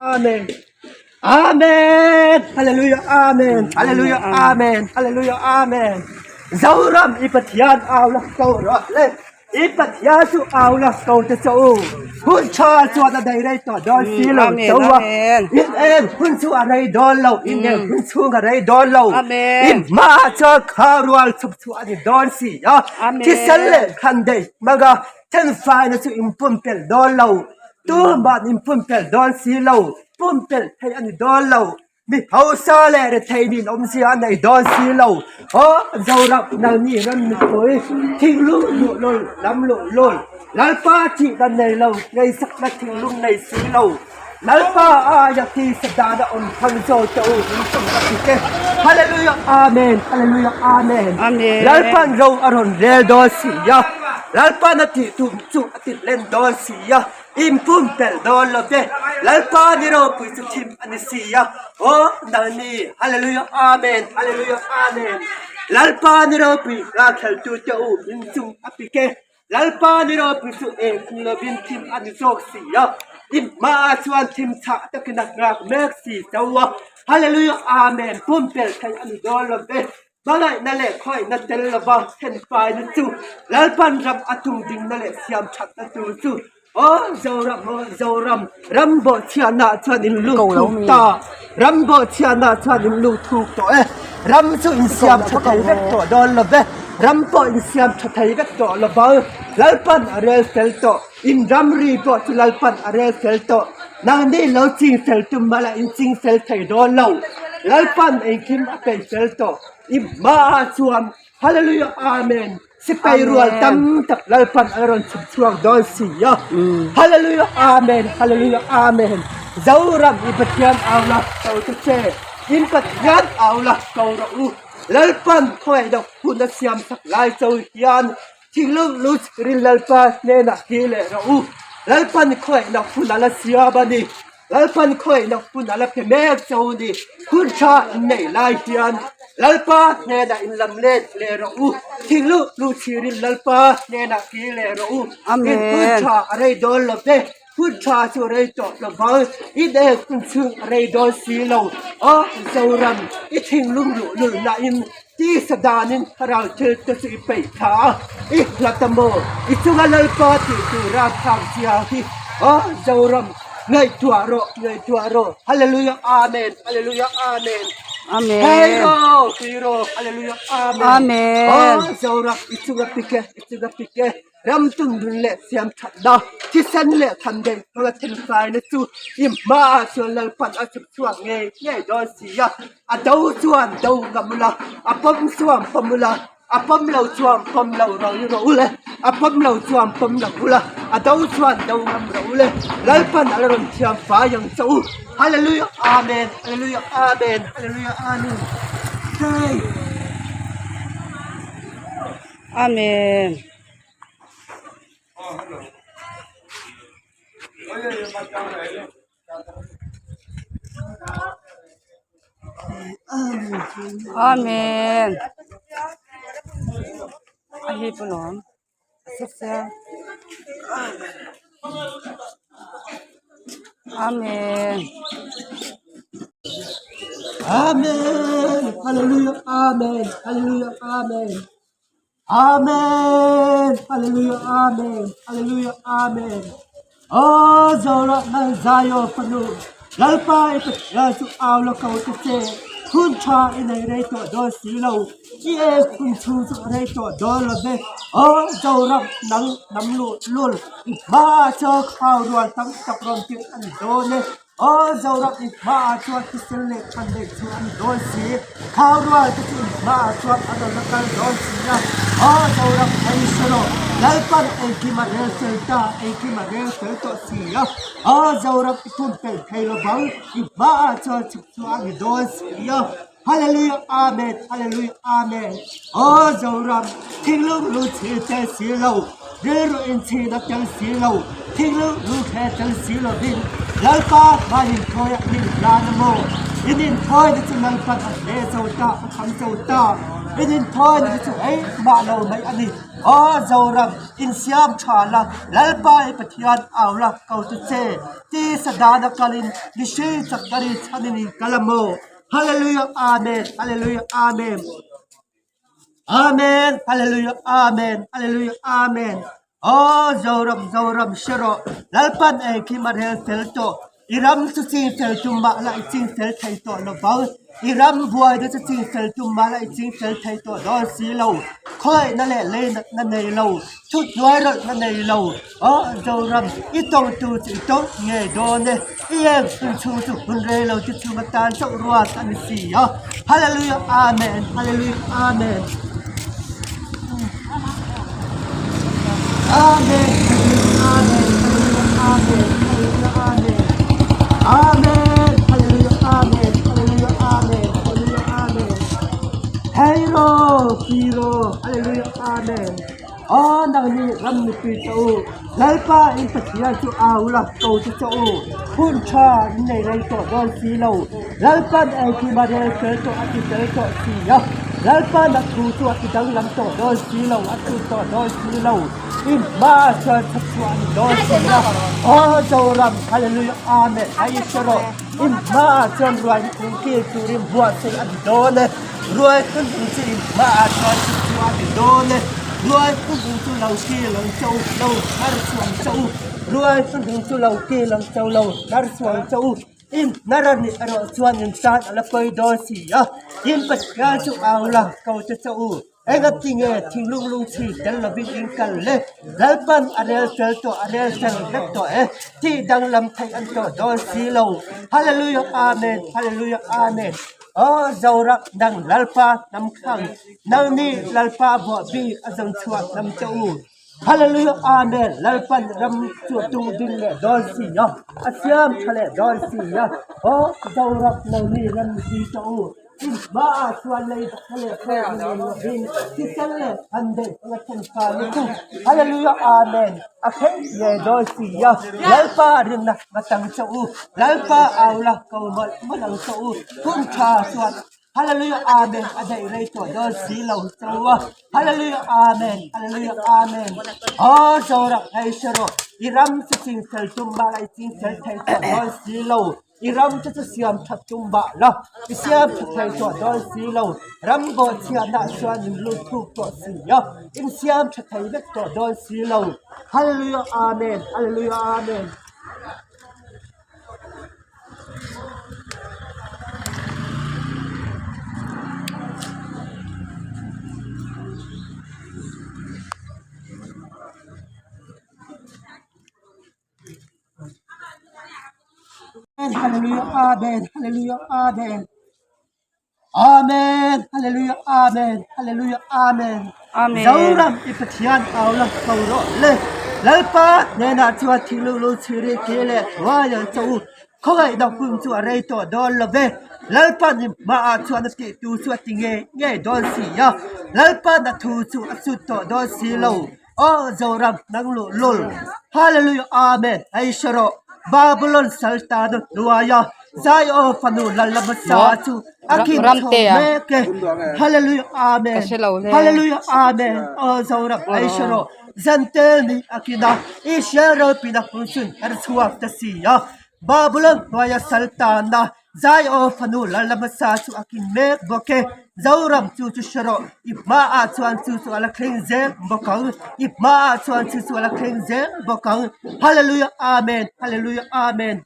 Amen. Amen. Hallelujah. Amen. Hallelujah. Amen. Hallelujah. Amen. Zoram i Pathian au la ko rawh le. I Pathian chu au la ko te cho u. Hun tha chuan a dei rei tawh dawn si lo cho a. In en hun chu a rei dawn lo. In en hun chhung a rei dawn lo. In hmaah chuan kha rual chhuk chu a ni dawn si a. Thisen leh thlan dei hmanga thenfaina chu in pumpelh dawn lo. Tumah in pumpelh dawn si lo. Pumpelh theih a ni dawn lo. Mi hausa leh rethei nin awmzia a nei dawn si lo. Aw Zoram nangni ram mipui thinglung luh lawl lam luh lawl Lalpa thih dan nei lo ngaihsakna thinglung nei si lo Lalpa aia tisa dan a awm thang zo che u in tum ka ti che Hallelujah Amen Hallelujah Amen Lalpan ro a rawn rel dawn si a Lalpan a tih tum chu a ti hlen dawn si a. In pumpelh dawn lo te, Lalpa ni ropui chu thim a ni si a, aw nangni, Hallelujah Amen, Hallelujah Amen. Lalpa ni ropui ngakheltu te u in chung a pik e, Lalpa ni ropui chu eng kung lovin thim a ni zawk si a, in hmaah chuan thim chhah takin a nghak mek si cho a, Hallelujah Amen, pumpelh theih a ni dawn lo ve. Hmangaihna leh khawiahna tel lova thenfaina chu Lalpan ram a tum dingna leh siam thatna tur chu Aw Zoram aw Zoram, ram bawhchhiahna chuan in lut thuk ta, ram bawhchhiahna chuan in lut thuk tawh e, ram chu in siam tha thei vek tawh dawn lo ve, ram pawh in siam tha thei vek tawh lo vang, Lalpan a rel fel tawh, in ramri pawh chu Lalpan a rel fel tawh, nangni lo ching fel tum mah la in ching fel thei dawn lo. Lalpan engkim a peih fel tawh i hmaah chuan Hallelujah Amen sipai rual tam tak Lalpan a rawn chhuk chhuak dawn si a Hallelujah Amen Hallelujah Amen Zoram i Pathian au la ko ta che in Pathian au la ko rawh u Lalpan khawngaih deuh hun a siam sak lai cho hian Thinglung lut rin Lalpa hnenah hi leh rawh u. Lalpan khawngaihnak hun a la siam a ni. Lalpan khawngaihnak hun a la pe mek cho ni. Hun tha in neih lai hian Lalpa hnenah in lam let leh rawh u. Thinglung lut thlirin Lalpa hnenah hi leh rawh u. In hun tha a rei dawn lo ve. Hun tha chu rei tawh lo vang, i dek hun chhung a rei dawn si lo. Aw Zoram, i thinglung luh lul nain tisa danin thlarau thil te chu i peih thla a, i hlat a maw? I chunga Lalpa tih tur rapthlak zia hi. Aw Zoram, ngaihtuah rawh, ngaihtuah rawh. Hallelujah, Amen, Hallelujah, Amen. Amen. Hero, hero, Hallelujah, Amen. Amen. Aw Zoram, i chunga pik e, i chunga pik e. Ram tundun leh siam thatna, thisen leh than daih hmanga thenfaina chu i hmaah chuan Lalpan a chhuk chhuak ngei ngei dawn si a, a do chuan do ngam ula, a pawm chuan pawm ula, a pawm lo chuan pawm lo ro rawh ule, a pawm lo chuan pawm lo ula, a do chuan do ngam rawh ule, Lalpan a la rawn thiam fai ang che u. Hallelujah Amen Hallelujah Amen Hallelujah Amen Hey. Amen. Amen. A hi pawh Amen. Amen. Hallelujah. Amen. Hallelujah. Amen. Amen Hallelujah Amen Hallelujah Amen Aw Zoram nang Zion fanu Lalpa i Pathian chu au la ko ta che hun tha i nei rei tawh dawn si lo i ek hun chhung chu a rei tawh dawn lo ve Aw Zoram nang hnam luh lul i hmaah chuan khau rual tam tak rawn tirh a ni dawn e. Aw Zoram in hmaah chuan thisen leh than daih chu a ni dawn si, Thau rual te chu in hmaah chuan a rawn la kal dawn si a, Aw Zoram hei hre rawh, Lalpan engkim a rel fel ta, engkim a rel fel tawh si a, Aw Zoram i pumpelh thei lo bang, i hmaah chuan chhuk chu a ni dawn si a, Hallelujah Amen Hallelujah Amen Aw Zoram thinglung lu chhir tel si lo rilru in chhirna tel si lo thinglung lu khe tel si lovin Lalpa hmain thawi ah min hlan a maw in inthawi na chu Lalpan a hle zo ta a kham zo ta. In inthawi na te chu engmah lo mai a ni. Aw Zoram, insiam tha la, Lalpa i Pathian au la ko ta che. Tisa dana kalin mihring chak dari chhanin in kal a maw? Hallelujah Amen Hallelujah Amen Amen Hallelujah Amen Hallelujah Amen Aw Zoram Zoram hre rawh Lalpan engkim a rel fel tawh I ram chu ching fel tum mah la i ching fel thei tawh lo vang I ram buai te chu ching fel tum mah la i ching fel thei tawh dawn si lo Khawiahna leh leinatna nei lo thuhnuai rawlhna nei lo Aw Zoram i tawng tur chu i tawng ngei dawn e I eng hun chhung chu hun rei lo te chhung atan chauh ruat a ni si a Hallelujah Amen Hallelujah Amen Amen Amen Amen Hallelujah Amen Amen Hallelujah Amen Hallelujah Amen Hallelujah Amen Hei ro pi ro Hallelujah Amen Aw nangni ram mipui che u, Lalpa in Pathian chu au la ko te che u, hun tha in nei rei tawh dawn si lo, Lalpan engkim a rel fel tawh a ti fel tawh si a, Lalpan a thu chu a ti danglam tawh dawn si lo, a chhut tawh dawn si lo, in hmaah chuan chhakchhuah a ni dawn si a, Aw Zoram, Hallelujah Amen, a i hre rawh, in hmaah chuan ruai hnung kil turin buatsaih a ni dawn e. Ruai hnuhnung chu in hmaah chuan chhukchhuah a ni dawn e. Ruai hnuhnung chu lo kil ang che u, lo hnar chhuang che u. Ruai hnuhnung chu lo kil ang che u, lo hnar chhuang che u. In hnar a nih erawh chuan in tan a la pawi dawn si a. In Pathian chu au la ko te che u. Engati nge thinglung lungchhi tel lovin in kal le? Lalpan a rel fel tawh, a rel fel vek tawh e. Tih danglam theih an tawh dawn si lo. Hallelujah Amen, Hallelujah Amen. Aw Zoram nang Lalpa hnam khang, nang nih Lalpa buah bik a zong chuah hnam che u. Hallelujah Amen Lalpan ram cu tung ding leh dawn si a, a siam tha leh dawn si a. Aw Zoram nang nih ram mipi che u. In hma ah chuan lei tha leh pawh ni nei lovin thisen leh thlan daih hmang a then fa lutuk. Hallelujah Amen a thleng ngei dawn si a. Lalpa rinna va tang che u. Lalpa au la ko mawlh mawlh ang che u. Hun tha chuan Hallelujah Amen a daih rei tawh dawn si lo che u a. Hallelujah Amen Hallelujah Amen Aw Zoram hei hre rawh i ram chu chingfel tum mah la i chingfel thei tawh dawn si lo. I ram te chu siam that tum mah la i siam tha thei tawh dawn si lo. Ram bawhchhiatnah chuan in lut thuk tawh si a, in siam tha thei vek tawh dawn si lo. Hallelujah Amen Hallelujah Amen. Hallelujah Amen Hallelujah Amen Amen Hallelujah Amen Hallelujah Amen Amen Zoram i Pathian au la ko rawh le Lalpa hnenah chuan thinglung lungchhir i ke leh thuai ang che u Khawngaihna hun chu a rei tawh dawn lo ve Lalpan i hmaah chuan a tih tu chu a ti ngei ngei dawn si a Lalpan a thu chu a chut tawh dawn si lo Aw Zoram nang luh lul Hallelujah Amen hei hre rawh Babylon saltana hnuaia Zion fanu lal hmasa chu a khin chho mek e Hallelujah Amen Hallelujah Amen Aw Zoram hei hre rawh Zantel ni a kin a Israel ropina hun chun her chhuak ta si a Babylon hnuaia saltana Zion fanu lal hmasa chu a kin mek bawk e. Zoram chu chu hre rawh, i hmaah chuan chu chu a la thleng zel bawk ang. I hmaah chuan chu chu a la thleng zel bawk ang. Hallelujah Amen Hallelujah Amen.